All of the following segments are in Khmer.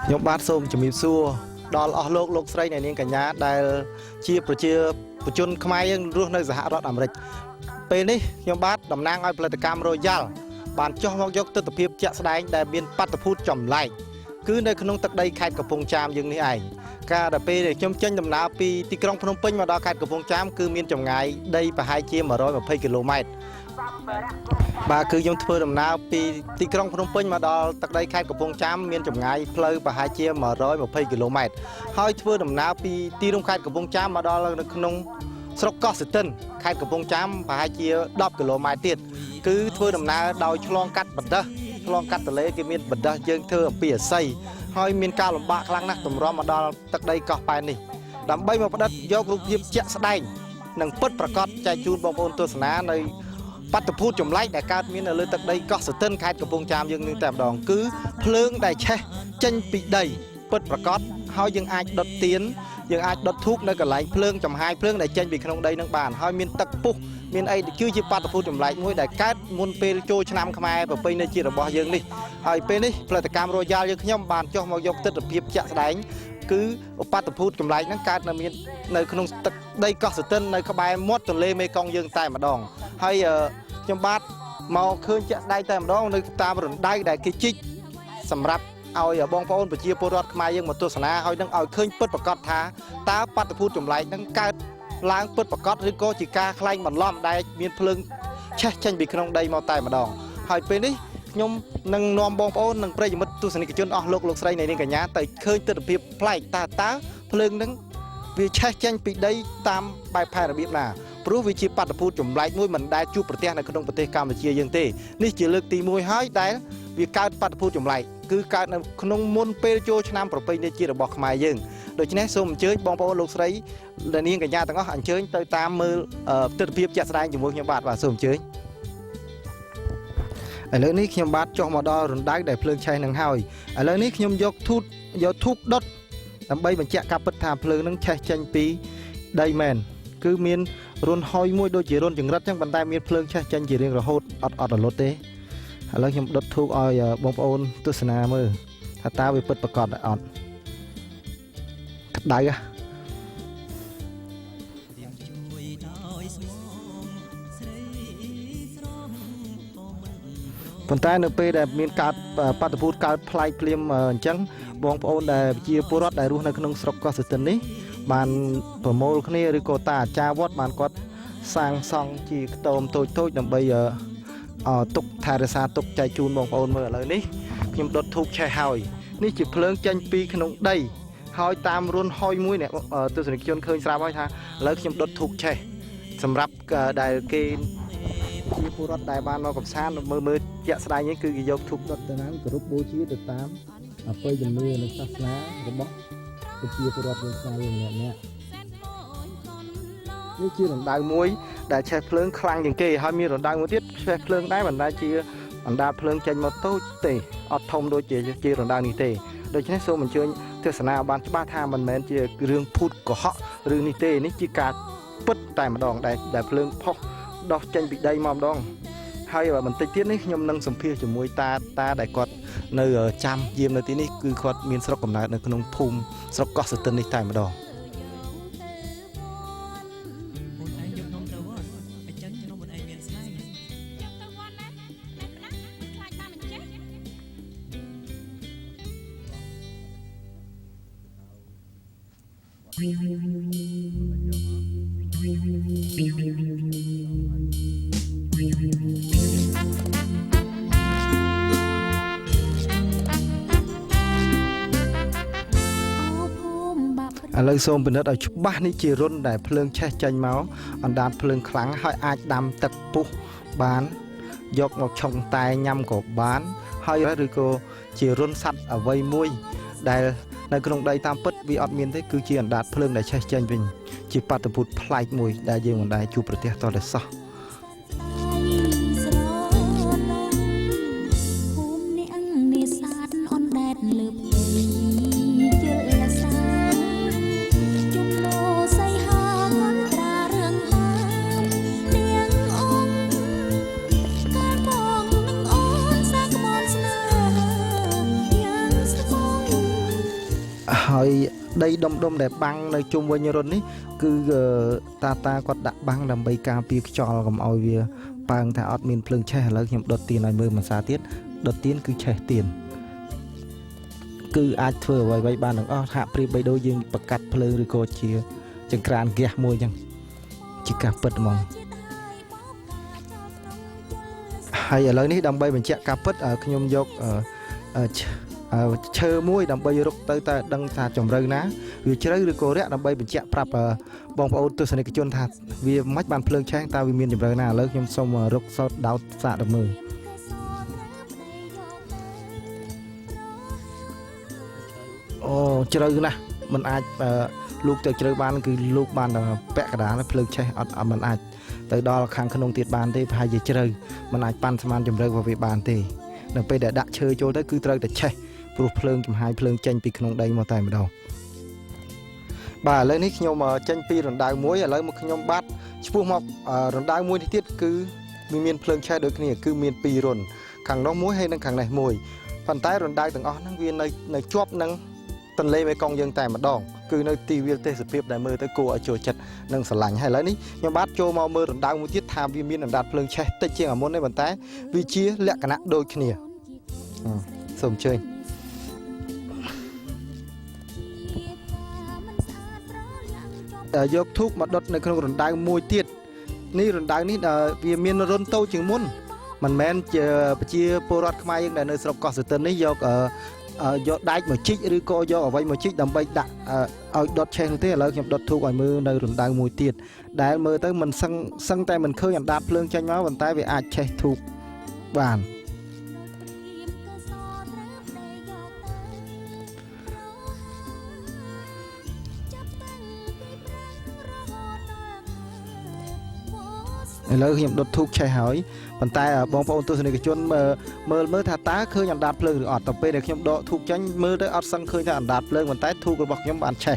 ខ្ញុំបាទសូមជំរាបសួរដល់អស់លោកលោកស្រីអ្នកនាងកញ្ញាដែលជាប្រជាជនខ្មែរយើងរស់នៅសហរដ្ឋអាមេរិកពេលនេះខ្ញុំបាទតំណាងឲ្យផលិតកម្ម Royal បានចុះមកយកទស្សនវិជ្ជាជាក់ស្ដែងដែលមានបាតុភូតចម្លែកគឺនៅក្នុងទឹកដីខេត្តកំពង់ចាមយើងនេះឯងការដល់ពេលដែលខ្ញុំចេញដំណើរពីទីក្រុងភ្នំពេញមកដល់ខេត្តកំពង់ចាមគឺមានចម្ងាយដីប្រហែលជា120គីឡូម៉ែត្របាទគឺខ្ញុំធ្វើដំណើរពីទីក្រុងភ្នំពេញមកដល់ទឹកដីខេត្តកំពង់ចាមមានចម្ងាយផ្លូវប្រហែលជា120គីឡូម៉ែត្រហើយធ្វើដំណើរពីទីរួមខេត្តកំពង់ចាមមកដល់នៅក្នុងស្រុកកោះសតិនខេត្តកំពង់ចាមប្រហែលជា10គីឡូម៉ែត្រទៀតគឺធ្វើដំណើរដោយឆ្លងកាត់បណ្ដោះឆ្លងកាត់ទន្លេគេមានបណ្ដោះយើងធ្វើអំពីអស័យហើយមានការលំបាកខ្លាំងណាស់ទម្រាំមកដល់ទឹកដីកោះប៉ែននេះដើម្បីមកផ្ដិតយករូបភាពជាក់ស្ដែងនិងពិតប្រាកដចែកជូនបងប្អូនទស្សនានៅបាតុភូតចម្លែកដែលកើតមាននៅលើទឹកដីកោះសតិនខេត្តកំពង់ចាមយើងនឹងតែម្ដងគឺភ្លើងដែលឆេះចេញពីដីពិតប្រាកដហើយយើងអាចដុតទៀនយើងអាចដុតធូបនៅកន្លែងភ្លើងចំហាយភ្លើងដែលចេញពីក្នុងដីនឹងបានហើយមានទឹកពុះមានអីគឺជាបាតុភូតចម្លែកមួយដែលកើតមុនពេលចូលឆ្នាំខ្មែរប្រពៃណីជាតិរបស់យើងនេះហើយពេលនេះផលិតកម្ម Royal យើងខ្ញុំបានចុះមកយកទស្សនវិជ្ជាជាក់ស្ដែងគឺបាតុភូតចម្លែកហ្នឹងកើតនៅមាននៅក្នុងទឹកដីកោះសតិននៅក្បែរមាត់ទន្លេមេគង្គយើងតែម្ដងហើយខ្ញុំបាទមកឃើញជាក់ស្ដែងតែម្ដងនៅតាមរណ្ដៅដែលគេជីកសម្រាប់ឲ្យបងប្អូនប្រជាពលរដ្ឋខ្មែរយើងមកទស្សនាហើយនឹងឲ្យឃើញពិតប្រាកដថាតើបាតុភូតចម្លែកហ្នឹងកើតឡើងពិតប្រាកដឬក៏ជាការក្លែងបន្លំដែលមានភ្លើងឆេះចេញពីក្នុងដីមកតែម្ដងហើយពេលនេះខ្ញុំនឹងនាំបងប្អូននិងប្រិយមិត្តទស្សនិកជនអស់លោកលោកស្រីអ្នកនាងកញ្ញាទៅឃើញទិដ្ឋភាពប្លែកតើភ្លើងហ្នឹងវាឆេះចេញពីដីតាមបែបផែនរបៀបណាព្រោះវាជាបាតុភូតចម្លែកមួយមិនដែលជួបប្រទះនៅក្នុងប្រទេសកម្ពុជាយើងទេនេះជាលើកទី1ហើយដែលវាកើតបាតុភូតចម្លែកគឺកើតនៅក្នុងមុនពេលចូលឆ្នាំប្រពៃណីជាតិរបស់ខ្មែរយើងដូច្នេះសូមអញ្ជើញបងប្អូនលោកស្រីអ្នកនាងកញ្ញាទាំងអស់អញ្ជើញទៅតាមមើលទិដ្ឋភាពជាក់ស្ដែងជាមួយខ្ញុំបាទបាទសូមអញ្ជើញឥឡូវនេះខ្ញុំបាទចុះមកដល់រណ្ដៅដែលភ្លើងឆេះនឹងហើយឥឡូវនេះខ្ញុំយកធូបដុតដើម្បីបញ្ជាក់ការពិតថាភ្លើងនឹងឆេះចេញពីដីមែនគឺមានរុនហុយមួយដូចជារុនចង្រិតចឹងប៉ុន្តែមានភ្លើងឆេះចេញជារៀងរហូតអត់រលត់ទេឥឡូវខ្ញុំដុតធូបឲ្យបងប្អូនទស្សនាមើលថាតើវាពិតប្រាកដអត់ក្តៅហ៎ប៉ុន្តែនៅពេលដែលមានកើតបាតុភូតកើតប្លែកភ្លាមអញ្ចឹងបងប្អូនដែលជាពលរដ្ឋដែលរស់នៅក្នុងស្រុកកោះសតិននេះបានប្រមូលគ្នាឬក៏តាអាចារ្យវត្តបានគាត់សាងសង់ជាខ្ទមតូចៗដើម្បីទុកថែរក្សាទុកចែកជូនបងប្អូនមើលឥឡូវនេះខ្ញុំដុតធូបឆេះហើយនេះជាភ្លើងចេញពីក្នុងដីហើយតាមរុនហុយមួយអ្នកទស្សនិកជនឃើញស្រាប់ហើយថាឥឡូវខ្ញុំដុតធូបឆេះសម្រាប់ដែលគេជាពលរដ្ឋដែលបានមកកំសាន្តមើលជាក់ស្ដែងនេះគឺគេយកធូបដុតទៅតាមគោរពបូជាទៅតាមអបិយជំនឿនិងសាសនារបស់ប្រជាពលរដ្ឋយើងខ្មែរយើងម្នាក់នេះជារណ្ដៅមួយដែលឆេះភ្លើងខ្លាំងជាងគេហើយមានរណ្ដៅមួយទៀតឆេះភ្លើងដែរប៉ុន្តែជាអណ្ដាតភ្លើងចេញមកតូចទេអត់ធំដូចជារណ្ដៅនេះទេដូច្នេះសូមអញ្ជើញទស្សនាបានច្បាស់ថាមិនមែនជារឿងភូតកុហកឬនេះទេនេះជាការពិតតែម្ដងដែលភ្លើងផុសដោះចេញពីដីមកម្ដងហើយបន្តិចទៀតនេះខ្ញុំនឹងសម្ភាសជាមួយតាដែលគាត់នៅចាំយាមនៅទីនេះគឺគាត់មានស្រុកកំណើតនៅក្នុងភូមិស្រុកកោះសតិននេះតែម្ដងឥឡូវសូមពិនិត្យឲ្យច្បាស់នេះជារុនដែលភ្លើងឆេះចេញមកអណ្ដាតភ្លើងខ្លាំងហើយអាចដាំទឹកពុះបានយកមកឆុងតែញ៉ាំក៏បានហើយឬក៏ជារុនសត្វអ្វីមួយដែលនៅក្នុងដីតាមពិតវាអត់មានទេគឺជាអណ្ដាតភ្លើងដែលឆេះចេញវិញជាបាតុភូតប្លែកមួយដែលយើងមិនដែលជួបប្រទះតតែសោះ Yang ហើយដីដុំដុំដែលបាំងនៅជុំវិញរន្ធនេះគឺតាតាគាត់ដាក់បាំងដើម្បីការពារខ្យល់កុំឲ្យវាប៉ើងថាអត់មានភ្លើងឆេះឥឡូវខ្ញុំដុតទៀនឲ្យមើលមួយសារទៀតដុតទៀនគឺឆេះទៀនគឺអាចធ្វើអ្វីៗបានទាំងអស់ហាក់ប្រៀបបីដូចយើងបកាត់ភ្លើងឬក៏ជាចង្ក្រានហ្គាសមួយអញ្ចឹងជាការពិតហ្មងហើយឥឡូវនេះដើម្បីបញ្ជាក់ការពិតខ្ញុំយកឈើមួយដើម្បីរុកទៅតើដឹងថាជម្រៅណាវាជ្រៅឬក៏រាក់ដើម្បីបញ្ជាក់ប្រាប់បងប្អូនទស្សនិកជនថាវាមិនបានភ្លើងឆេះតើវាមានជម្រៅណាឥឡូវខ្ញុំសូមរុកសោតដោតសាកទៅមើលអូជ្រៅណាស់มันអាចលូកទៅជ្រៅបានគឺលូកបានតែពាក់កណ្ដាលភ្លើងឆេះអត់มันអាចទៅដល់ខាងក្នុងទៀតបានទេប្រហែលជាជ្រៅมันអាចប៉ាន់ស្មានជម្រៅរបស់វាបានទេនៅពេលដែលដាក់ឈើចូលទៅគឺត្រូវតែឆេះព្រោះភ្លើងចំហាយភ្លើងចេញពីក្នុងដីមកតែម្ដងបាទឥឡូវនេះខ្ញុំចេញពីរណ្ដៅមួយឥឡូវមកខ្ញុំបាទឆ្ពោះមករណ្ដៅមួយនេះទៀតគឺមានភ្លើងឆេះដូចគ្នាគឺមានពីររន្ធខាងនោះមួយហើយនិងខាងនេះមួយប៉ុន្តែរណ្ដៅទាំងអស់ហ្នឹងវានៅជាប់នឹងទន្លេមេគង្គយើងតែម្ដងគឺនៅទីវាលទេសភាពដែលមើលទៅគួរឲ្យចូលចិត្តនិងស្រឡាញ់ហើយឥឡូវនេះខ្ញុំបាទចូលមកមើលរណ្ដៅមួយទៀតថាវាមានអណ្ដាតភ្លើងឆេះតិចជាងអាមុនទេប៉ុន្តែវាជាលក្ខណៈដូចគ្នាសូមអញ្ជើញយកធូបមកដុតនៅក្នុងរណ្ដៅមួយទៀតនេះរណ្ដៅនេះវាមានរន្ធតូចជាងមុនមិនមែនជាប្រជាពលរដ្ឋខ្មែរយើងដែលនៅស្រុកកោះសូទិននេះយកដែកមកជីកឬក៏យកអ្វីមកជីកដើម្បីដាក់ឲ្យដុតឆេះនោះទេឥឡូវខ្ញុំដុតធូបឲ្យមើលនៅរណ្ដៅមួយទៀតដែលមើលទៅមិនសឹងតែមិនឃើញអណ្ដាតភ្លើងចេញមកប៉ុន្តែវាអាចឆេះធូបបានឥឡូវខ្ញុំដុតធូបឆេះហើយប៉ុន្តែបងប្អូនទស្សនិកជនមើលថាតើឃើញអណ្ដាតភ្លើងឬអត់ទៅពេលដែលខ្ញុំដកធូបចេញមើលទៅអត់សឹងឃើញថាអណ្ដាតភ្លើងប៉ុន្តែធូបរបស់ខ្ញុំបានឆេះ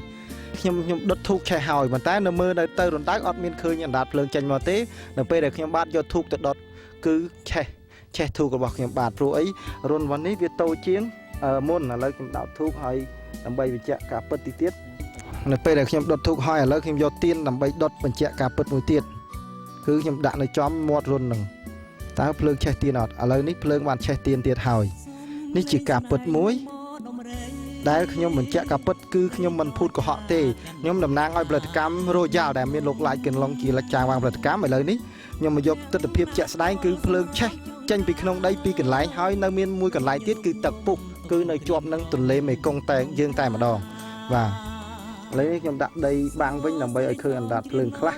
ខ្ញុំដុតធូបឆេះហើយប៉ុន្តែនៅមើលនៅទៅរណ្ដៅអត់មានឃើញអណ្ដាតភ្លើងចេញមកទេនៅពេលដែលខ្ញុំបាទយកធូបទៅដុតគឺឆេះធូបរបស់ខ្ញុំបាទព្រោះអីរន្ធរបស់នេះវាតូចជាងមុនឥឡូវខ្ញុំដោតធូបហើយដើម្បីបញ្ជាក់ការពិតទីទៀតនៅពេលដែលខ្ញុំដុតធូបហើយឥឡូវខ្ញុំយកទៀនដើម្បីដុតបញ្ជាក់ការពិតមួយទៀតគឺខ្ញុំដាក់នៅចំមាត់រន្ធនឹងតើភ្លើងឆេះទៀនអត់ឥឡូវនេះភ្លើងបានឆេះទៀនទៀតហើយនេះជាការពិតមួយដែលខ្ញុំបញ្ជាក់ការពិតគឺខ្ញុំមិនភូតកុហកទេខ្ញុំតំណាងឲ្យផលិតកម្មរ៉ូយ៉ាល់ដែលមានលោកឡាយកិនឡុងជាលចាងវាងផលិតកម្មឥឡូវនេះខ្ញុំមកយកទិដ្ឋភាពជាក់ស្ដែងគឺភ្លើងឆេះចេញពីក្នុងដីពីកន្លែងហើយនៅមានមួយកន្លែងទៀតគឺទឹកពុះគឺនៅជាប់នឹងទន្លេមេគង្គតែយើងតែម្ដងបាទឥឡូវនេះខ្ញុំដាក់ដីបាំងវិញដើម្បីឲ្យឃើញអណ្ដាតភ្លើងខ្លះ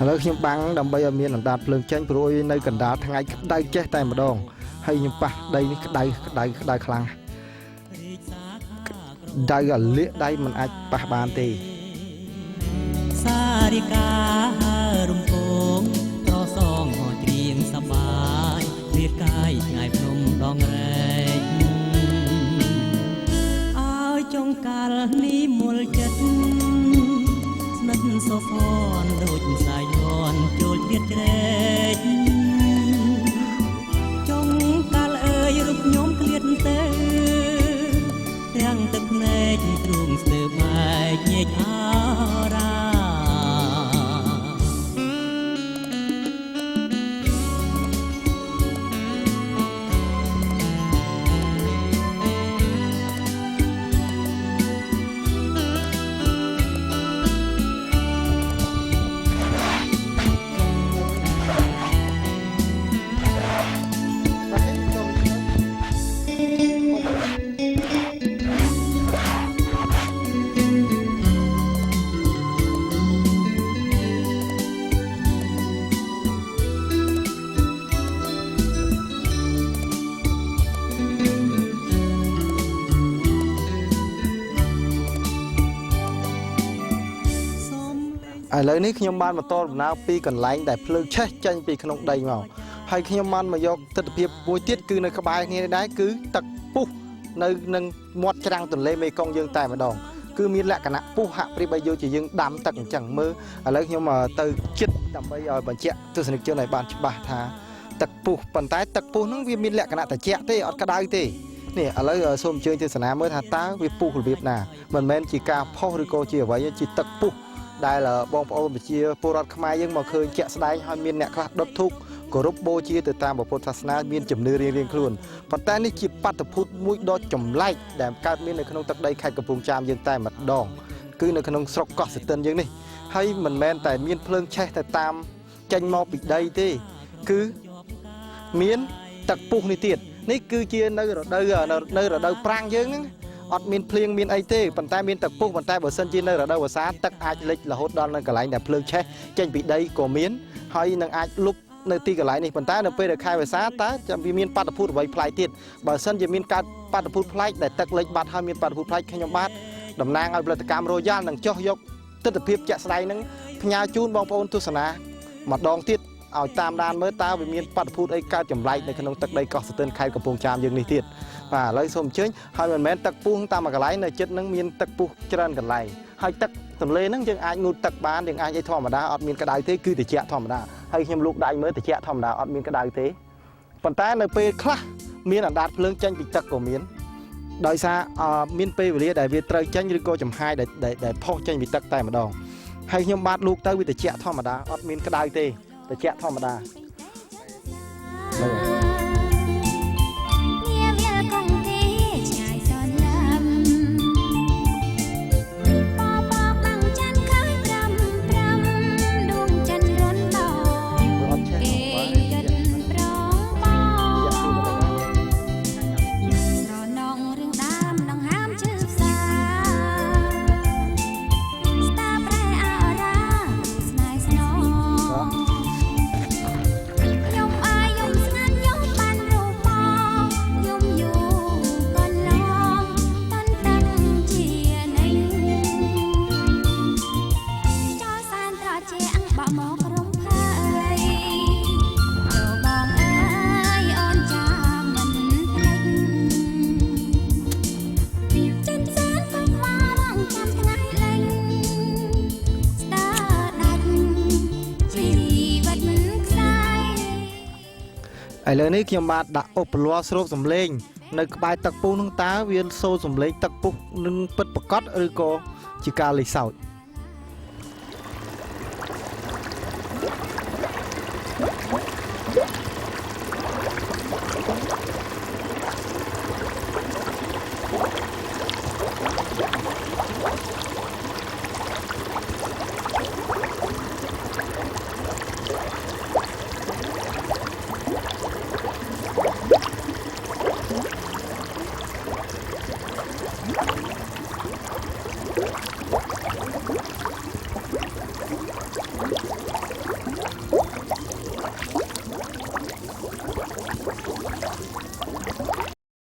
ឥឡូវខ្ញុំបាំងដើម្បីឲ្យមានអណ្ដាតភ្លើងចេញព្រោះនៅកណ្ដាលថ្ងៃក្តៅចេះតែម្ដងហើយខ្ញុំប៉ះដីនេះក្តៅក្តៅក្តៅខ្លាំងក្តៅឲ្យលាកដៃមិនអាចប៉ះបានទេសារិការំពងប្រសងហោច្រៀងសបាយលាកាយថ្ងៃភ្នំដងរែកឲ្យចុងកាលនេះមូលចិត្តស្និទ្ធសុភនដូចសាយ័នចូលជ្រៀតជ្រែកចុងកាលអើយរូបខ្ញុំឃ្លាតទៅទាំងទឹកភ្នែកទ្រូងស្ទើបែកញែកអរា ឥឡូវនេះខ្ញុំបានបន្តដំណើរពីកន្លែងដែលភ្លើងឆេះចេញពីក្នុងដីមកហើយខ្ញុំបានមកយកទិដ្ឋភាពមួយទៀតគឺនៅក្បែរគ្នានេះដែរគឺទឹកពុះ នៅនឹងមាត់ច្រាំងទន្លេមេគង្គយើងតែម្ដងគឺមានលក្ខណៈពុះហាក់ប្រៀបបីដូចជាយើងដាំទឹកអញ្ចឹងមើលឥឡូវខ្ញុំទៅចិត្តដើម្បីឲ្យបញ្ជាក់ទស្សនិកជនឲ្យបានច្បាស់ថាទឹកពុះប៉ុន្តែទឹកពុះហ្នឹងវាមានលក្ខណៈត្រជាក់ទេអត់ក្តៅទេនេះឥឡូវសូមអញ្ជើញទស្សនាមើលថាតើវាពុះរបៀបណាមិនមែនជាការផុសឬក៏ជាអ្វីទេជាទឹកពុះដែលបងប្អូនប្រជាពលរដ្ឋខ្មែរយើងមកឃើញជាក់ស្ដែងហើយមានអ្នកខ្លះដុតធូបគោរពបូជាទៅតាមពុទ្ធសាសនាមានជំនឿរៀងៗខ្លួនប៉ុន្តែនេះជាបាតុភូតមួយដ៏ចម្លែកដែលកើតមាននៅក្នុងទឹកដីខេត្តកំពង់ចាមយើងតែម្ដងគឺនៅក្នុងស្រុកកោះសតិនយើងនេះហើយមិនមែនតែមានភ្លើងឆេះតែតាមចេញមកពីដីទេគឺមានទឹកពុះនេះទៀតនេះគឺជានៅរដូវនៅរដូវប្រាំងយើងហ្នឹងអត់មានភ្លៀងមានអីទេប៉ុន្តែមានទឹកពុះប៉ុន្តែបើសិនជានៅរដូវវស្សាទឹកអាចលិចរហូតដល់នៅកន្លែងដែលភ្លើងឆេះចេញពីដីក៏មានហើយនឹងអាចលុបនៅទីកន្លែងនេះប៉ុន្តែនៅពេលដែលខែវស្សាតើចាំវាមានបាតុភូតអ្វីប្លែកទៀតបើសិនជាមានកើតបាតុភូតប្លែកដែលទឹកលិចបាត់ហើយមានបាតុភូតប្លែកខ្ញុំបាទតំណាងឲ្យផលិតកម្មរ៉ូយ៉ាល់នឹងចុះយកទិដ្ឋភាពជាក់ស្ដែងនឹងផ្ញើជូនបងប្អូនទស្សនាម្ដងទៀតឲ្យតាមដានមើលតើវាមានបាតុភូតអីកើតចម្លែកនៅក្នុងទឹកដីកោះសតិនខេត្តកំពង់ចាមយើងនេះទៀតបាទឥឡូវសូមអញ្ជើញហើយមិនមែនទឹកពុះតាមកន្លែងនៅចិត្តនឹងមានទឹកពុះច្រើនកន្លែងហើយទឹកទន្លេហ្នឹងយើងអាចងូតទឹកបានយើងអាចអីធម្មតាអត់មានក្តៅទេគឺត្រជាក់ធម្មតាហើយខ្ញុំលូកដៃមើលត្រជាក់ធម្មតាអត់មានក្តៅទេប៉ុន្តែនៅពេលខ្លះមានអណ្ដាតភ្លើងចេញពីទឹកក៏មានដោយសារមានពេលវេលាដែលវាត្រូវចេញឬក៏ចំហាយដែលដែលផុសចេញពីទឹកតែម្ដងហើយខ្ញុំបាទលូកទៅវាត្រជាក់ធម្មតាអត់មានក្តៅទេត្រជាក់ធម្មតាហ្នឹងហើយ នាវាលកងទេឆ្ងាយសនលំបបកបាំងច័ន្ទខាយប្រាំប្រាំដួងច័ន្ទរនដង វាអត់ឆេះ គេ បាទ ងគិតប្រងបងស្រនងរឿងដើមដងហាមជឿផ្សាស្តាប្រែអរាស្នេហ៍ស្នង ខ្ញុំអាយយំស្ងាត់យំបានរូបមកយំយូរកន្លងតន់តាំងជានិញចោលសានត្រជាក់បក់មករំភើយចូលបងអើយអូនចាំមិនភ្លេចចិនសានក៏មករងចាំថ្ងៃលេងស្ដាដាច់ជីវិតខ្សែ ឥឡូវនេះខ្ញុំបាទដាក់ឧបល័រស្រូបសំឡេងនៅក្បែរទឹកពុះនឹងតើវាសូរសំឡេងទឹកពុះនឹងពិតប្រាកដឬក៏ជាការលេងសើច